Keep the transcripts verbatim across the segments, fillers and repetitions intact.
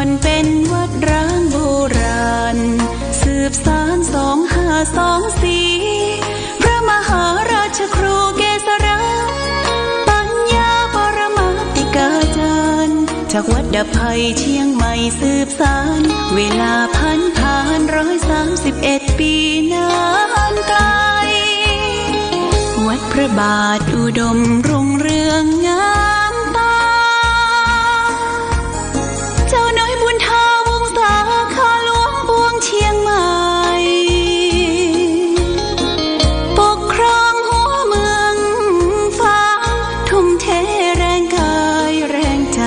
มันเป็นวัดร้างโบราณ สืบสานสองห้าสองสี่ พระมหาราชครูเกษรา ปัญญาปรมาติกาจารย์ จากวัดดับภัยเชียงใหม่สืบสาน เวลาผันผานร้อยสามสิบเอ็ดปีนานไกล วัดพระบาทอุดมรุ่งเรืองงามตา เจ้าน้อยบุญทาวงศาข้าหลวงปวงเชียงใหม่ ปกครองหัวเมืองฟ้า ทุ่มเทแรงกายแรงใจ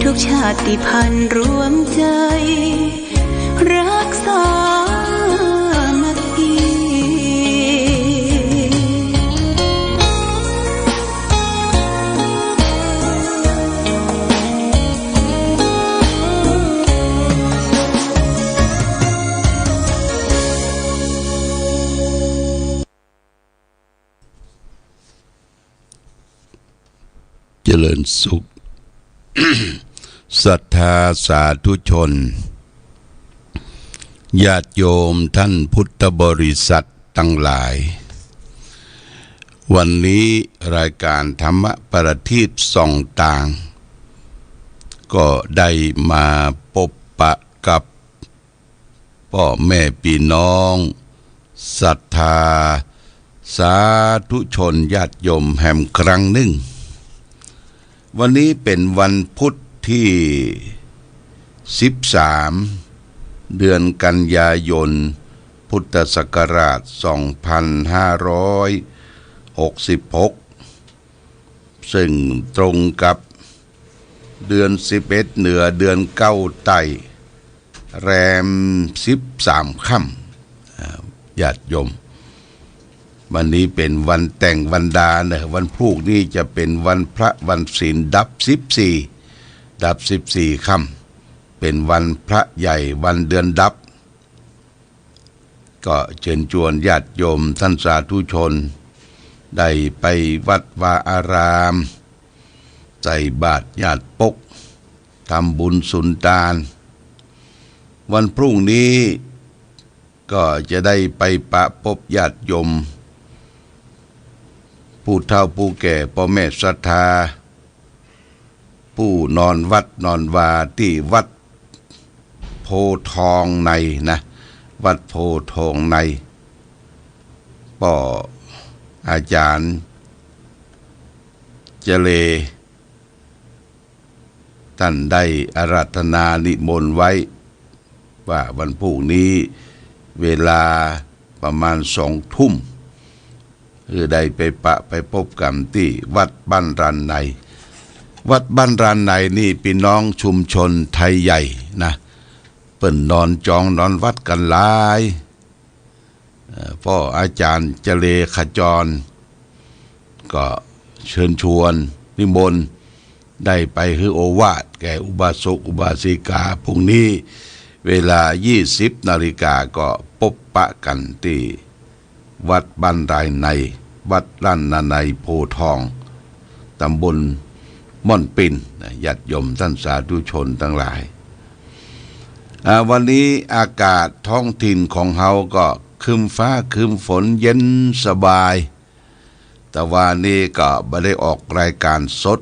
ทุกชาติพันธุ์รวมใจ รักสามัคคี เจริญสุข ศรัทธาสาธุชน ญาติโยมท่านพุทธบริษัทตังหลาย วันนี้รายก๋านธรรมประทีปส่องตาง ก็ได้มาปบปะกับ ป้อแม่ปี้น้องศรัทธาสาธุชนญาติโยมแหมครั้งนึ่ง วันนี้เป๋นวันพุธตี้สิบสาม เดือนกันยายน พุทธศักราชสองพันห้าร้อยหกสิบหก ซึ่งตรงกับเดือนสิบเอ็ดเหนือ เดือนเก้าใต้ แรมสิบสามค่ำ อ่า ญาติโยม วันนี้เป๋นวันแต่งวันดาเน่อ วันพูกนี้จะเป๋นวันพระวันศีลดับสิบสี่ ดับสิบสี่ค่ำ เป๋นวันพระใหญ่วันเดือนดับ ก็เจิญจวนญาติโยมท่านสาธุชน ได้ไปวัดวาอาราม ใส่บาตรญาติปก ทำบุญสุนตาน วันพรุ่งนี้ก็จะได้ไปปะปบญาติโยม ผู้เฒ่าผู้แก่ ป้อแม่ศรัทธา ผู้นอนวัดนอนวาตี้วัดโพธิ์ทองในนะ วัดโพธิ์ทองใน ป้ออาจ๋ารย์เจเล ต้านได้อาราธนานิมนต์ไว้ ว่าวันพูกนี้เวลาประมาณสองทุ่ม คือได้ไปปะไปปบกั๋นตี้วัดบ้านรันใน วัดบ้านรันในนี่ปี้น้องชุมชนไทยใหญ่นะ เปิ้นนอนจองนอนวัดกั๋นหลาย เอ่อ ป้ออาจ๋ารย์เจเลขจร ก็เจิญจวนนิมนต์ ได้ไปหื้อโอวาทแก่อุบาสกอุบาสิกา พรุ่งนี้เวลายี่สิบนาฬิกาก็ปบปะกั๋นตี้วัดบ้านรันใน วัดรันในโพธิ์ทอง ต๋ำบลม่อนปิ่นนะ ญาติโยมท่านสาธุชนตังหลาย อ่า วันนี้อากาศท้องถิ่นของเฮาก็ครึ้มฟ้าครึ้มฝนเย็นสบาย แต่วานี้ก็บ่ได้ออกรายการสด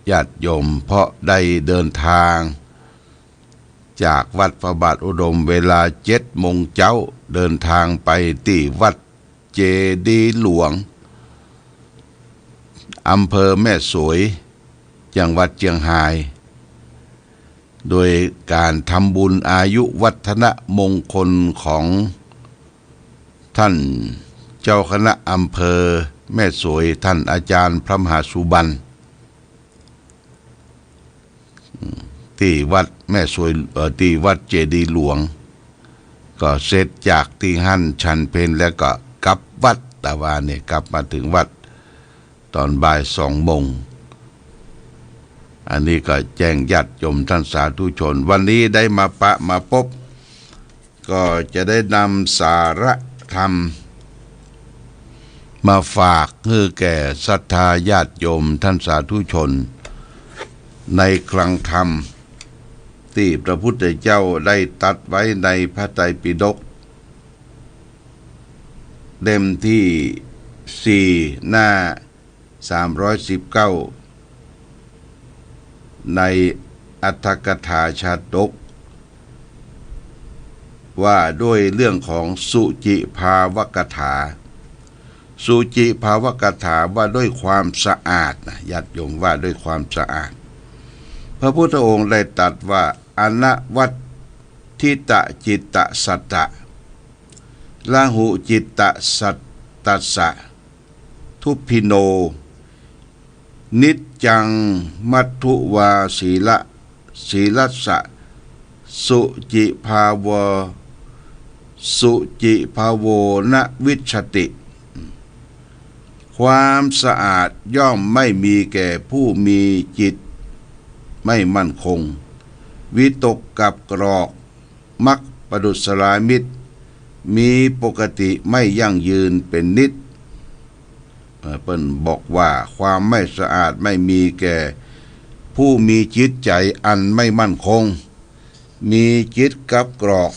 ญาติโยม เพราะได้เดินทางจากวัดพระบาทอุดมเวลาเจ็ดโมงเจ๊า เดินทางไปตี้วัดเจดีย์หลวง อำเภอแม่สวย จังหวัดเจียงฮาย โดยก๋านทำบุญอายุวัฒนมงคลของท่านเจ้าคณะอำเภอแม่สวย ท่านอาจ๋ารย์พระมหาสุบรรณ ตี้วัดแม่สวย เอ่อ ตี้วัดเจดีย์หลวง ก็เสร็จจากตี้หั้นฉันเพลแล้วก็กลับวัด แต่วานี้กลับมาเถิงวัด ต๋อนบ่ายสองโมง อันนี้ก็แจ้งญาติโยมท่านสาธุชน วันนี้ได้มาปะมาปบ ก็จะได้นำสาระธรรมมาฝากหื้อแก่ศรัทธาญาติโยมท่านสาธุชน ในคลังธรรม ตี้พระพุทธเจ้าได้ตรัสไว้ในพระไตรปิฎก เล่มตี้สี่ หน้าสามร้อยสิบเก้า ในอรรถกถาชาดก ว่าด้วยเรื่องของสุจิภาวกถา สุจิภาวกถาว่าด้วยความสะอาดนะ ญาติโยม ว่าด้วยความสะอาด พระพุทธองค์ได้ตรัสว่า อนวัตถิตจิตตสัตตะ ละหุจิตตสัตตัสสะ ทุพพิโน นิจจังมัตถุวาสีละ สีลัสสะ สุจิภาว สุจิภาโว นวิชชติ ความสะอาดย่อมไม่มีแก่ผู้มีจิตไม่มั่นคง วิตกกับกรอก มักประทุษร้ายมิตร มีปกติไม่ยั่งยืนเป็นนิจ เอ่อ เปิ้นบอกว่าความไม่สะอาดไม่มีแก่ผู้มีจิตใจอันไม่มั่นคง มีจิตกับกรอก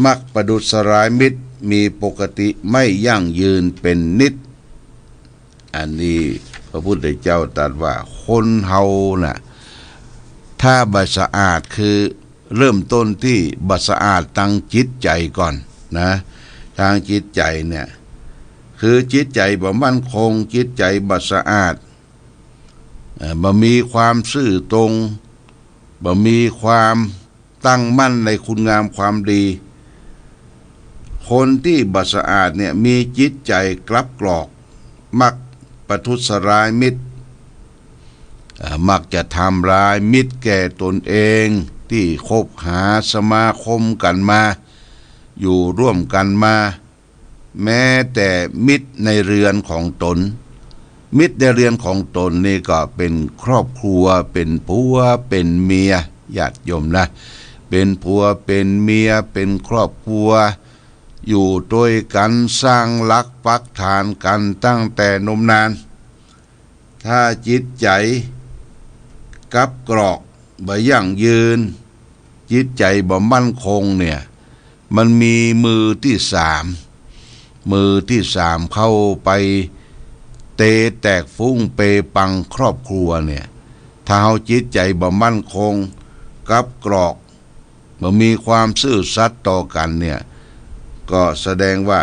มักประทุษร้ายมิตร มีปกติไม่ยั่งยืนเป็นนิจ อันนี้พระพุทธเจ้าตรัสว่าคนเฮาน่ะ ถ้าบ่สะอาดคือเริ่มต้นตี้บ่สะอาดตางจิตใจก่อนนะ ตางจิตใจเนี่ย คือจิตใจบ่มั่นคง จิตใจบ่สะอาด เอ่อ บ่มีความซื่อตรง บ่มีความตั้งมั่นในคุณงามความดี คนตี้บ่สะอาดเนี่ยมีจิตใจกลับกรอก มักประทุษร้ายมิตร เอ่อ มักจะทำร้ายมิตรแก่ตนเองตี้คบหาสมาคมกั๋นมา อยู่ร่วมกั๋นมา แม้แต่มิตรในเรือนของตน มิตรในเรือนของตนนี่ก็เป๋นครอบครัว เป๋นผัวเป๋นเมีย ญาติโยมนะ เป๋นผัวเป๋นเมีย เป๋นครอบครัว อยู่ตวยกั๋น สร้างหลักปักฐานกั๋นตั้งแต่นมนาน ถ้าจิตใจกลับกรอก บ่ยั่งยืน จิตใจบ่มั่นคงเนี่ย มันมีมือตี้สาม มือตี้สามเข้าไปเตะแตกฟุ้งเปปังครอบครัวเนี่ย ถ้าเฮาจิตใจบ่มั่นคง กลับกรอก บ่มีความซื่อสัตย์ต่อกั๋นเนี่ย ก็แสดงว่า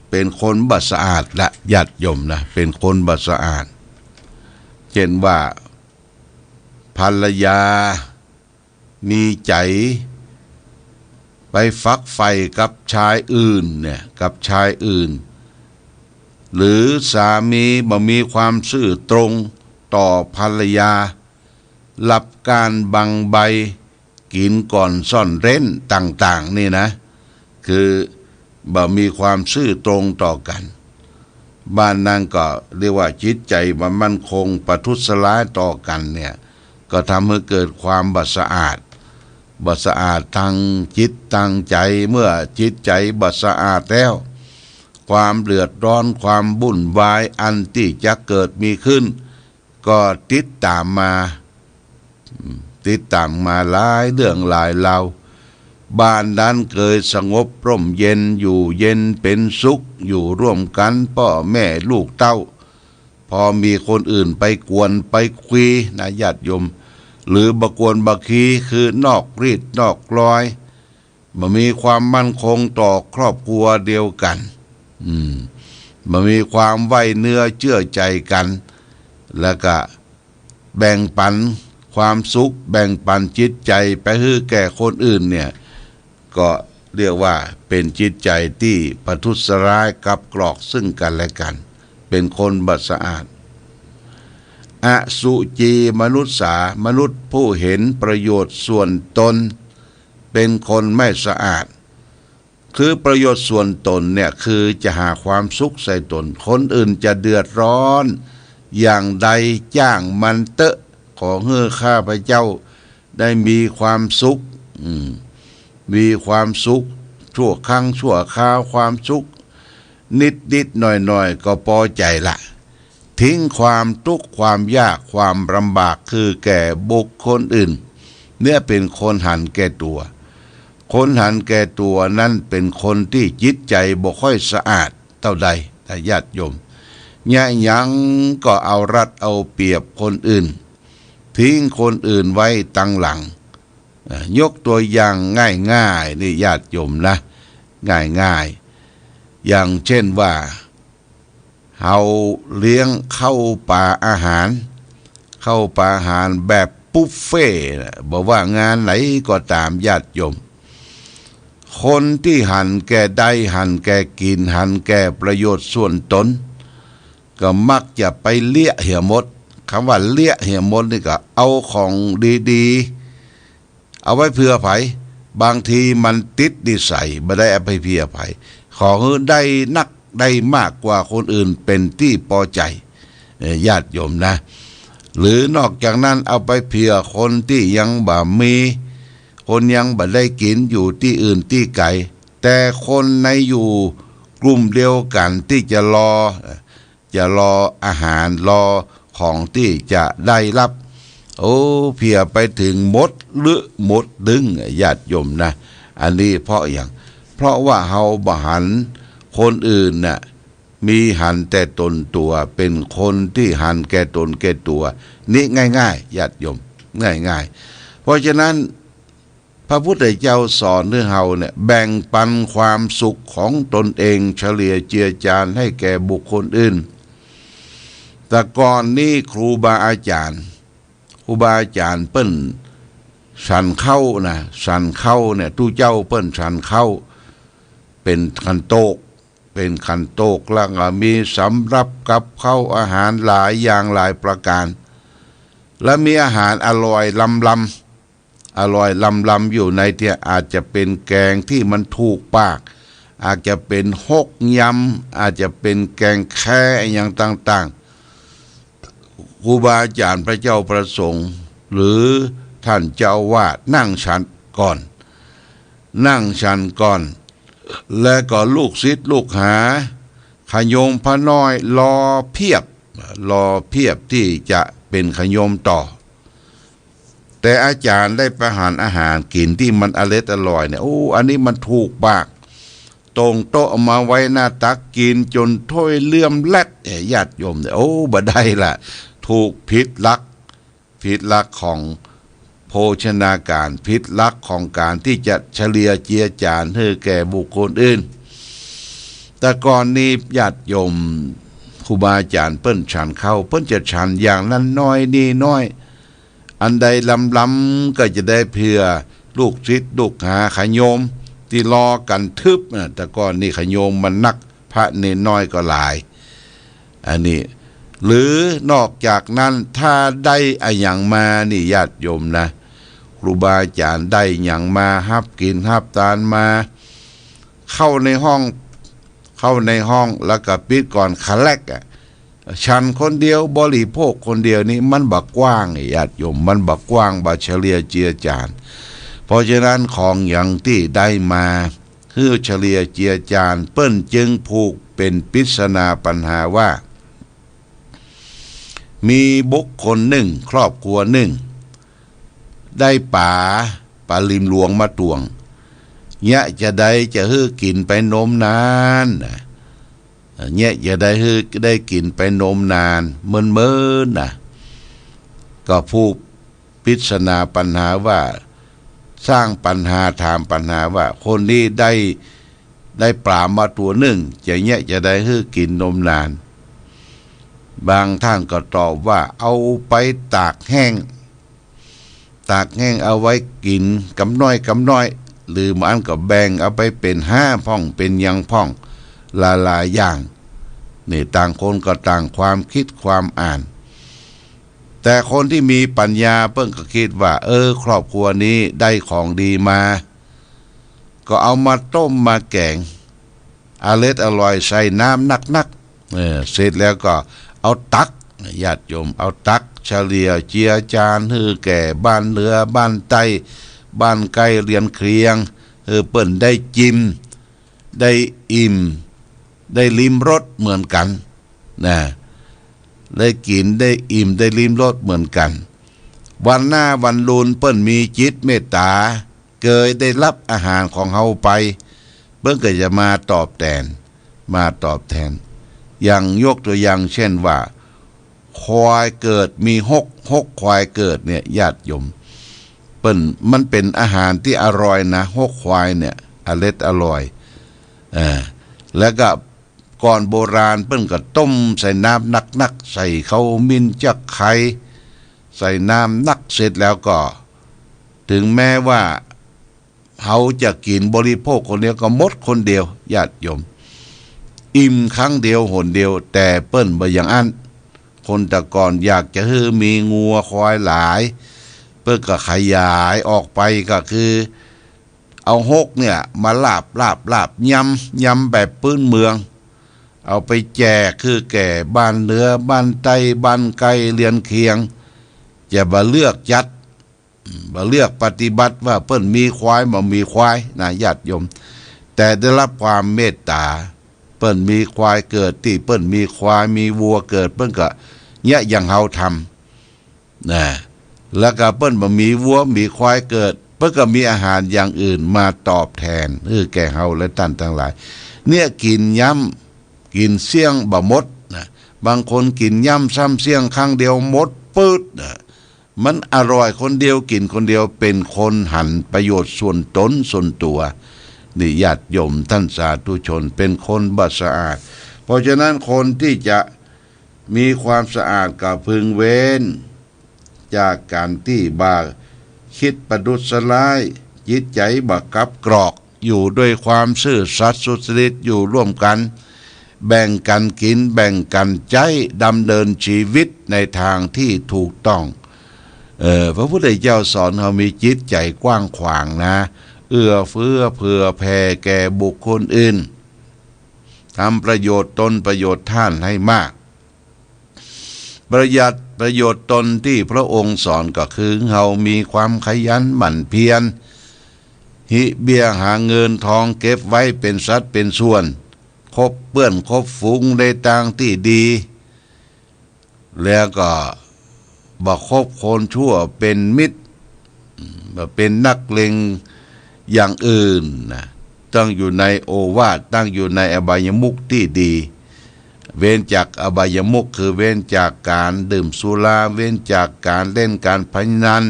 เป๋นคนบ่สะอาดละ ญาติโยมนะ เป๋นคนบ่สะอาด เช่นว่าภรรยามีใจ๋ไปฝักใฝ่กับชายอื่นเนี่ย กับชายอื่น หรือสามีบ่มีความซื่อตรงต่อภรรยา หลับก้านบังใบ กิ๋นก่อนซ่อนเร้นต่างๆ นี่นะ คือบ่มีความซื่อตรงต่อกั๋น บ่านั้นก็เรียกว่าจิตใจบ่มั่นคง ประทุษร้ายต่อกั๋นเนี่ย ก็ทำหื้อเกิดความบ่สะอาด บ่สะอาดตางจิตตางใจ๋ เมื่อจิตใจ๋บ่สะอาดแล้ว ความเดือดร้อน ความวุ่นวายอันตี้จะเกิดมีขึ้น ก็ติดต๋ามมา อืม ติดต๋ามมาหลายเรื่องหลายราว บ่านั้นเกยสงบร่มเย็น อยู่เย็นเป๋นสุข อยู่ร่วมกั๋นป้อแม่ลูกเต้า พอมีคนอื่นไปกวนไปคุยนะญาติโยม หรือบ่กวนบ่คุย คือนอกรีดนอกรอย บ่มีความมั่นคงต่อครอบครัวเดียวกั๋น อืม บ่มีความไว้เนื้อเจื้อใจ๋กั๋น แล้วก็แบ่งปั๋นความสุข แบ่งปั๋นจิตใจ๋ไปหื้อแก่คนอื่นเนี่ย ก็เรียกว่าเป๋นจิตใจ๋ตี้ประทุษร้ายกลับกรอกซึ่งกั๋นและกั๋น เป๋นคนบ่สะอาด อสุจีมนุสสา มนุษย์ผู้เห็นประโยชน์ส่วนตน เป๋นคนไม่สะอาด คือประโยชน์ส่วนตนเนี่ย คือจะหาความสุขใส่ตน คนอื่นจะเดือดร้อนอย่างใดจ้างมันเต๊อะ ขอหื้อข้าพเจ้าได้มีความสุข อืม มีความสุขชั่วครั้งชั่วคราว ความสุขนิดๆ หน่อยๆ ก็ปอใจ๋ละ แท ทิ้งความตุ๊กข์ความยากความลำบากคือแก่บุคคลอื่น เนี่ยเป๋นคนหันแก่ตั๋ว คนหันแก่ตั๋วนั้นเป๋นคนตี้จิตใจ๋บ่ค่อยสะอาดเต้าใด ถ้าญาติโยม เยียะหยังก็เอารัดเอาเปรียบคนอื่น ทิ้งคนอื่นไว้ตังหลัง อ่ะ ยกตั๋วอย่างง่ายๆ นี่ญาติโยมนะ ง่ายๆ อย่างเจ้นว่า เฮาเลี้ยงข้าวป๋าอาหาร ข้าวป๋าอาหารแบบบุฟเฟ่ต์น่ะ บ่ว่างานไหนก็ต๋ามญาติโยม คนตี้หันแก่ได้ หันแก่กิ๋น หันแก่ประโยชน์ส่วนต๋น ก็มักจะไปเลียะเหียหมด กำว่าเลียะเหียหมดนี่ก็เอาของดีๆ เอาไว้เผื่อใผ บางทีมันติดนิสัย บ่ได้เอาไปเผื่อใผ ขอหื้อได้นักได้มากกว่าคนอื่นเป๋นตี้ปอใจ๋ เอ่อ ญาติโยมนะ หรือนอกจากนั้นเอาไปเผื่อคนตี้ยังบ่มี คนยังบ่ได้กิ๋นอยู่ตี้อื่นตี้ไก๋ แต่คนในอยู่กลุ่มเดียวกั๋นตี้จะรอ จะรออาหาร รอของตี้จะได้รับ โอ้ เผื่อไปเถิงหมดลึหมดดึง ญาติโยมนะ อันนี้เพราะหยัง เพราะว่าเฮาบ่หันคนอื่นน่ะ มีหันแต่ตนตั๋ว เป๋นคนตี้หันแก่ต๋นแก่ตั๋ว นี่ง่ายๆ ญาติโยม ง่ายๆ เพราะฉะนั้น พระพุทธเจ้าสอนหื้อเฮาเนี่ย แบ่งปันความสุขของตนเอง เฉลี่ยเจือจานให้แก่บุคคลอื่น แต่ก่อนนี้ครูบาอาจ๋ารย์ ครูบาอาจ๋ารย์เปิ้นฉันข้าวนะ ฉันข้าวเนี่ย ตุ๊เจ้าเปิ้นฉันข้าว เป๋นขันโตก เป๋นขันโตก แล้วก็มีสำรับกับข้าวอาหารหลายอย่างหลายประก๋าน และมีอาหารอร่อยลำๆ อร่อยลำๆ อยู่ในเตีย อาจจะเป๋นแกงตี้มันถูกปาก อาจจะเป๋นฮกยำ อาจจะเป๋นแกงแคอะหยังต่างๆ ครูบาอาจ๋ารย์พระเจ้าพระสงฆ์ หรือท่านเจ้าอาวาสนั่งฉันก่อน นั่งฉันก่อน และก็ลูกศิษย์ลูกหา ขะโยมพระน้อยรอเพียบ รอเพียบตี้จะเป๋นขะโยมต่อ แต่อาจ๋ารย์ได้ไปหันอาหารกิ๋นตี้มันอร็ดอร่อยเนี่ย โอ้ อันนี้มันถูกปาก ตรงโต๊ะเอามาไว้หน้าตัก กิ๋นจ๋นถ้วยเลื่อมแลด เอ้ย ญาติโยมเนี่ย โอ้ บ่ได้ละ ถูกผิดหลัก ผิดหลักของโภชนาการ ผิดหลักของก๋านตี้จะเฉลี่ยเจือจานหื้อแก่บุคคลอื่น แต่ก่อนนี้ญาติโยม ครูบาอาจ๋ารย์เปิ้นฉันข้าว เปิ้นจะฉันอย่างนั้นน้อยนี่น้อย อันใดลำๆ ก็จะได้เผื่อลูกศิษย์ลูกหาขะโยมตี้รอกั๋นทึบนะ แต่ก่อนนี้ขะโยมมันนัก พระเณรน้อยก็หลาย อันนี้ หรือนอกจากนั้นถ้าได้อะหยังมานี่ญาติโยมนะ ครูบาอาจ๋ารย์ได้หยังมา ฮับกิ๋นฮับตานมา เข้าในห้อง เข้าในห้องแล้วก็ปิดก่อน ขะแล็กอะ ฉันคนเดียว บริโภคคนเดียวนี่มันบ่กว้าง ญาติโยม มันบ่กว้าง บ่เฉลี่ยเจือจาน เพราะฉะนั้นของหยังตี้ได้มา หื้อเฉลี่ยเจือจาน เปิ้นจึงผูกเป๋นปริศนาปัญหาว่า มีบุคคลนึ่ง ครอบครัวนึ่ง ได้ป๋า ป๋าริมหลวงมาตวง เยียะจาใดจะหื้อกิ๋นไปนมนานนะ เยียะจาใดหื้อได้กิ๋นไปนมนาน เมินๆ นะ ก็ผูกปริศนาปัญหาว่า สร้างปัญหา ถามปัญหาว่า คนนี้ได้ ได้ป๋ามาตั๋วนึ่ง จะเยียะจาใดหื้อกิ๋นนมนาน บางท่านก็ตอบว่า เอาไปตากแห้ง ตากแห้งเอาไว้กิ๋นกำน้อยกำน้อย หรือบ่อั้นก็แบ่งเอาไปเป๋นฮ้าพ่อง เป๋นหยังพ่อง หลายๆ อย่าง นี่ต่างคนก็ต่างความกึ๊ดความอ่าน แต่คนตี้มีปัญญาเปิ้นก็กึ๊ดว่า เออ ครอบครัวนี้ได้ของดีมา ก็เอามาต้มมาแก๋ง อร็ดอร่อย ใส่น้ำนักๆ เออ เสร็จแล้วก็เอาตัก ญาติโยม เอาตักเฉลี่ยเจือจานหื้อแก่บ้านเหนือบ้านใต้ บ้านใก้เรือนเคียง หื้อเปิ้นได้จิม ได้อิ่ม ได้ลิ้มรสเหมือนกั๋น นะ ได้กิ๋นได้อิ่มได้ลิ้มรสเหมือนกั๋น วันหน้าวันลุนเปิ้นมีจิตเมตต๋า เกยได้ฮับอาหารของเฮาไป เปิ้นก็จะมาตอบแตน มาตอบแตน อย่างยกตั๋วอย่างเช่นว่า ควายเกิดมีฮก ฮกควายเกิดเนี่ย ญาติโยม เปิ้น มันเป๋นอาหารตี้อร่อยนะ ฮกควายเนี่ย อร็ดอร่อย เออ แล้วก็ก่อนโบราณเปิ้นก็ต้มใส่น้ำนักๆ ใส่ขมิ้น ตะไคร้ ใส่น้ำนักเสร็จแล้วก็ ถึงแม้ว่าเฮาจะกิ๋นบริโภคคนเดียวก็หมดคนเดียว ญาติโยม อิ่มครั้งเดียวหนเดียว แต่เปิ้นบ่อย่างอั้น คนแต่ก่อนอยากจะหื้อมีงัวควายหลาย เปิ้นก็ขยายออกไป ก็คือเอาฮกเนี่ยมาลาบ ลาบ ลาบ ยำ ยำแบบพื้นเมือง เอาไปแจกคือแก่บ้านเหนือ บ้านใต้ บ้านใก้เรือนเคียง จะบ่เลือกจัด บ่เลือกปฏิบัติว่าเปิ้นมีควายบ่มีควายนะ ญาติโยม แต่ได้ฮับความเมตต๋า เปิ้นมีควายเกิด ตี้เปิ้นมีควายมีวัวเกิด เปิ้นก็เยียะอย่างเฮาทำนะ แล้วก็เปิ้นบ่มีวัวมีควายเกิด เปิ้นก็มีอาหารอย่างอื่นมาตอบแตน หื้อแก่เฮาและต้านตังหลาย เนี่ยกิ๋นย้ำ กิ๋นเสี้ยงบ่หมดนะ บางคนกิ๋นย้ำซ้ำเสี้ยงครั้งเดียวหมดปื๊ดนะ มันอร่อยคนเดียว กิ๋นคนเดียว เป๋นคนหันประโยชน์ส่วนต๋นส่วนตั๋ว นี่ญาติโยมต้านสาธุชน เป๋นคนบ่สะอาด เพราะฉะนั้นคนตี้จะมีความสะอาดก็พึงเว้นจากก๋านตี้บ่คิดประดุษร้าย จิตใจ๋บ่กับกรอก อยู่ด้วยความซื่อสัตย์สุจริต อยู่ร่วมกั๋น แบ่งกั๋นกิ๋น แบ่งกั๋นใจ๊ ดำเนินชีวิตในตางตี้ถูกต้อง เออ พระพุทธเจ้าสอนเฮามีจิตใจ๋กว้างขวางนะ เอื้อเฟื้อเผื่อแผ่แก่บุคคลอื่น ทำประโยชน์ตนประโยชน์ต้านให้มาก ประหยัดประโยชน์ตนตี้พระองค์สอนก็คือเฮามีความขยันหมั่นเพียร ฮิเบี้ยหาเงินทองเก็บไว้เป๋นสัดเป๋นส่วน คบเปื้อนคบฝูงในตางตี้ดี แล้วก็บ่คบคนชั่วเป๋นมิตร บ่เป๋นนักเลงอย่างอื่นนะ ตั้งอยู่ในโอวาท ตั้งอยู่ในอบายมุขตี้ดี เว้นจากอบายมุข คือเว้นจากก๋านดื่มสุรา เว้นจากก๋านเล่นก๋านพนัน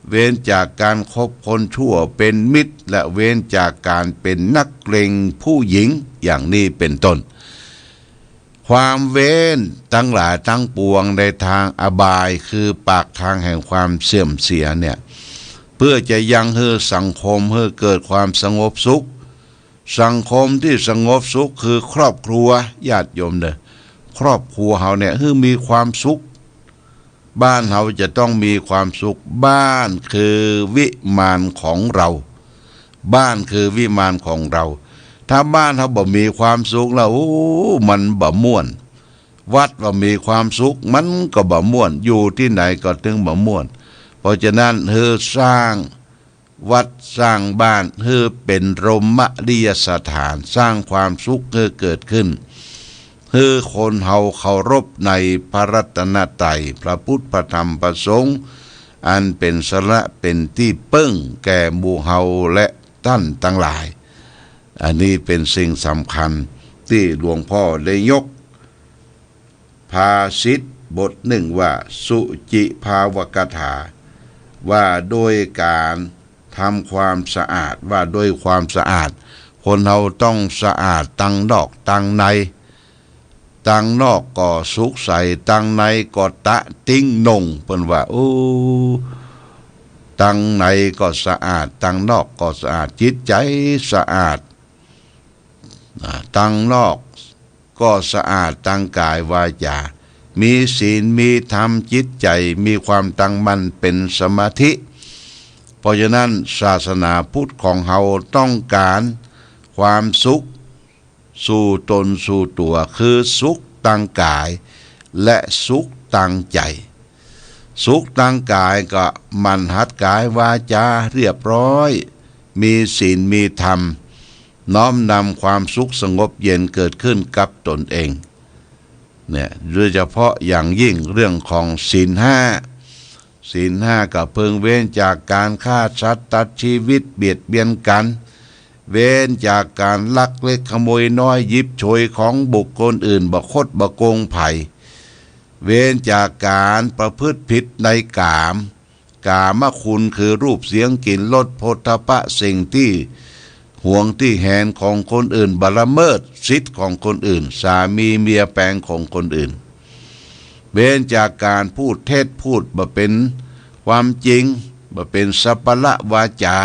เว้นจากก๋านคบคนชั่วเป๋นมิตร และเว้นจากก๋านเป๋นนักเลงผู้หญิง อย่างนี้เป๋นต้น ความเว้นตังหลายตังปวงในตางอบาย คือปากตางแห่งความเสื่อมเสียเนี่ย เพื่อจะยังหื้อสังคมหื้อเกิดความสงบสุข สังคมตี้สงบสุขคือครอบครัว ญาติโยมเน่อ ครอบครัวเฮาเนี่ยหื้อมีความสุข บ้านเฮาจะต้องมีความสุข บ้านคือวิมานของเรา บ้านคือวิมานของเรา ถ้าบ้านเฮาบ่มีความสุขแล้ว โอ้ มันบ่ม่วน วัดบ่มีความสุข มันก็บ่ม่วน อยู่ตี้ไหนก็ตึงบ่ม่วน เพราะฉะนั้นหื้อสร้าง วัดสร้างบ้านหื้อเป๋นรมณียสถาน สร้างความสุขหื้อเกิดขึ้น หื้อคนเฮาเคารพในพระรัตนตรัย พระพุทธ พระธรรม พระสงฆ์ อันเป๋นสาระเป๋นตี้เปิ้งแก่หมู่เฮาและต้านตังหลาย อันนี้เป๋นสิ่งสำคัญตี้หลวงพ่อได้ยก ภาษิตบทนึ่งว่า สุจิภาวกถา ว่าด้วยก๋านทำความสะอาด ว่าด้วยความสะอาด คนเฮาต้องสะอาดตังนอกตังใน ตังนอกก็สุกใส ตังในก็ตะติ๊งหน่ง เปิ้นว่า โอ้ ตังในก็สะอาด ตังนอกก็สะอาด จิตใจ๋สะอาด อ่า ตังนอก ก็สะอาดตังก๋ายวาจา มีศีล มีธรรม จิตใจ๋ มีความตั้งมั่นเป๋นสมาธิ เพราะฉะนั้นศาสนาพุทธของเฮาต้องก๋านความสุขสู่ต๋นสู่ตั๋ว คือสุขตังก๋าย และสุขตังใจ๋ สุขตังก๋ายก็หมั่นหัดก๋ายวาจาเรียบร้อย มีศีลมีธรรม น้อมนำความสุขสงบเย็นเกิดขึ้นกับตนเอง เนี่ย โดยเฉพาะอย่างยิ่งเรื่องของศีลห้า ศีลห้าก็เพิ่งเว้นจากการฆ่าสัตว์ตัดชีวิตเบียดเบียนกัน เว้นจากการลักเล็กขโมยน้อย หยิบฉวยของบุคคลอื่น บ่คดบ่โกงใผ เว้นจากการประพฤติผิดในกาม กามคุณคือรูปเสียงกลิ่นรสโผฏฐัพพะ สิ่งตี้หวงตี้แหนของคนอื่น บ่ละเมิดสิทธิ์ของคนอื่น สามีเมียแปลงของคนอื่น เว้นจากการพูดเท็จ พูดบ่เป๋นความจริง บ่เป๋นสัปปะละวาจา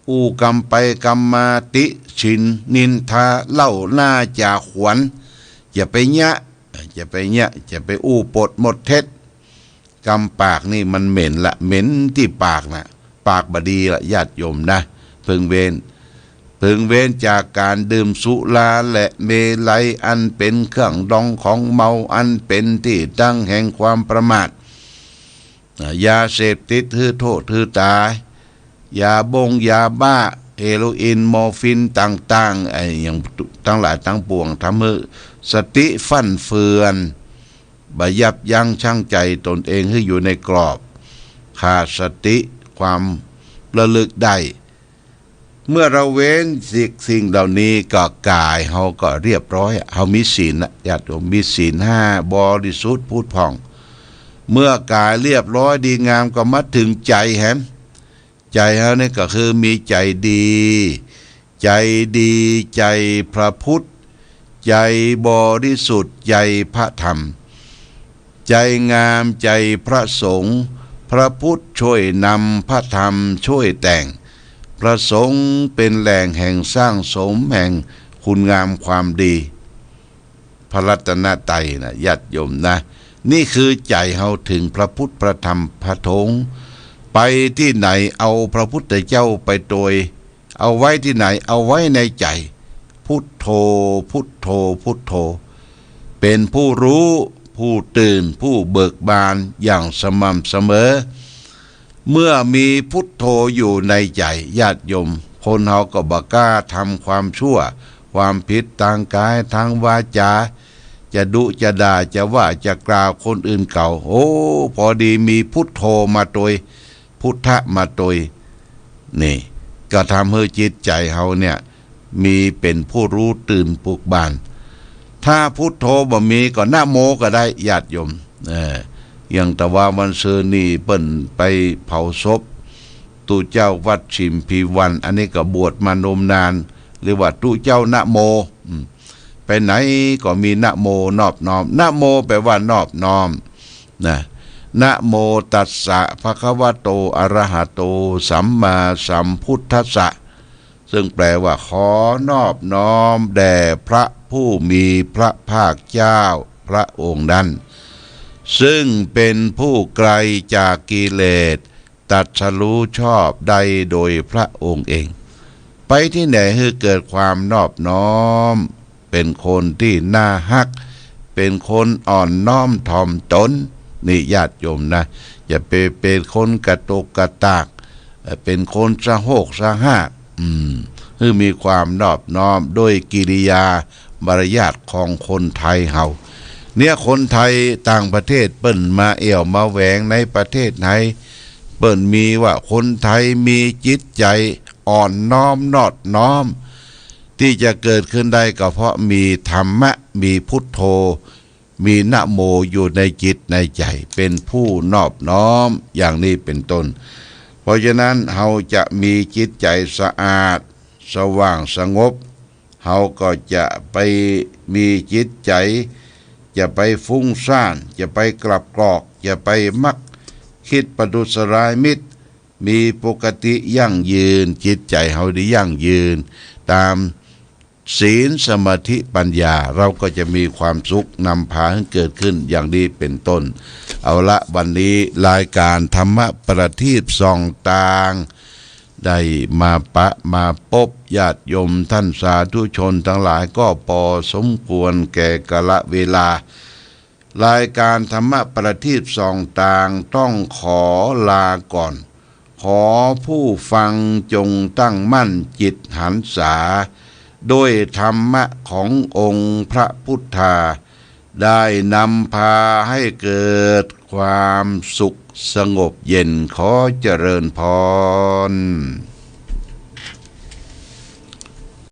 อู้กำไปกำมา ติฉินนินทา เล่าหน้าจ่าขวัญ จะไปเยียะ จะไปเยียะ จะไปอู้ปดมดเท็จ กำปากนี่มันเหม็นละ เหม็นตี้ปากน่ะ ปากบ่ดีละ ญาติโยมนะ เพิ่งเว้น เพิ่งเว้นจากการดื่มสุราและเมรัย อันเป๋นเครื่องดองของเมา อันเป๋นตี้ตั้งแห่งความประมาท อ่า ยาเสพติดหื้อโทษหื้อต๋าย ยาบ้งยาบ้า เฮโรอีน มอร์ฟีนต่างๆ ไอ้อย่างตังหลายตังปวง ทำหื้อสติฟั่นเฟือน บ่ยับยั้งชั่งใจตนเองหื้ออยู่ในกรอบ ขาดสติความระลึกได้ เมื่อเฮาเว้นสิ่ง สิ่งเหล่านี้ก็ก๋ายเฮาก็เรียบร้อยอะ เฮามีศีลนะ ญาติโยม มีศีลห้าบริสุทธิ์ผุดผ่อง เมื่อก๋ายเรียบร้อยดีงามก็มาเถิงใจ๋แหม ใจ๋เฮานี่ก็คือมีใจ๋ดี ใจ๋ดี ใจ๋พระพุทธ ใจ๋บริสุทธิ์ ใจ๋พระธรรม ใจ๋งาม ใจ๋พระสงฆ์ พระพุทธช่วยนำ พระธรรมช่วยแต่ง พระสงฆ์เป๋นแหล่งแห่งสร้างสมแห่งคุณงามความดี พระรัตนตรัยนะ ญาติโยมนะ นี่คือใจ๋เฮาเถิงพระพุทธ พระธรรม พระสงฆ์ ไปตี้ไหนเอาพระพุทธเจ้าไปตวย เอาไว้ตี้ไหน เอาไว้ในใจ๋ พุทโธ พุทโธ พุทโธ เป๋นผู้ฮู้ ผู้ตื่น ผู้เบิกบานอย่างสม่ำเสมอ เมื่อมีพุทโธอยู่ในใจ๋ ญาติโยม คนเฮาก็บ่กล้าทำความชั่ว ความผิดตางก๋ายตางวาจา จะดุจะด่า จะว่าจะกล่าวคนอื่นเขา โอ้ พอดีมีพุทโธมาตวย พุทธะมาตวย นี่ ก็ทำหื้อจิตใจ๋เฮาเนี่ย มีเป๋นผู้ฮู้ตื่นเบิกบาน ถ้าพุทโธบ่มีก็นะโมก็ได้ ญาติโยม เออ อย่างตะวาวันซืนนี่เปิ้นไปเผาศพตุ๊เจ้าวัดฉิมพีวัน อันนี้ก็บวชมานมนาน เรียกว่าตุ๊เจ้านะโม อืม ไปไหนก็มีนะโมนอบน้อม นะโมแปลว่านอบน้อม นะ นะโมตัสสะภะคะวะโต อะระหะโต สัมมาสัมพุทธัสสะ ซึ่งแปลว่าขอนอบน้อมแด่พระผู้มีพระภาคเจ้าพระองค์นั้น ซึ่งเป๋นผู้ไกลจากกิเลส ตรัสรู้ชอบได้โดยพระองค์เอง ไปตี้ไหนหื้อเกิดความนอบน้อม เป๋นคนตี้น่าฮัก เป๋นคนอ่อนน้อมถ่อมตน นี่ญาติโยมนะ อย่าไปเป๋นคนกระตกกระตาก เอ่อ เป๋นคนสะโฮกสะฮาก อืม หื้อมีความนอบน้อมโดยกิริยามารยาทของคนไทยเฮา เนี่ย คนไทยต่างประเทศเปิ้นมาแอ่วมาแหวงในประเทศไทย เปิ้นมีว่าคนไทยมีจิตใจ๋อ่อนน้อมนอบน้อม ตี้จะเกิดขึ้นได้ก็เพราะมีธรรมะ มีพุทโธ มีนะโมอยู่ในจิตในใจ๋ เป๋นผู้นอบน้อม อย่างนี้เป๋นต้น เพราะฉะนั้นเฮาจะมีจิตใจ๋สะอาด สว่างสงบ เฮาก็จะไปมีจิตใจ๋ จะไปฟุ้งซ่าน จะไปกลับกรอก จะไปมักคิดประทุษร้ายมิตร มีปกติยั่งยืน จิตใจ๋เฮาได้ยั่งยืน ต๋ามศีล สมาธิ ปัญญา เฮาก็จะมีความสุขนำพาหื้อเกิดขึ้นอย่างนี้เป๋นต้น เอาละ วันนี้รายการธรรมะประทีปส่องตาง ได้มาปะมาปบญาติโยมต้านสาธุชนตังหลายก็ปอสมควรแก่กาละเวลา รายการธรรมะประทีปส่องตางต้องขอลาก่อน ขอผู้ฟังจงตั้งมั่นจิตหันษา ด้วยธรรมะขององค์พระพุทธา ได้นำพาให้เกิดความสุขสงบเย็น ขอเจริญพร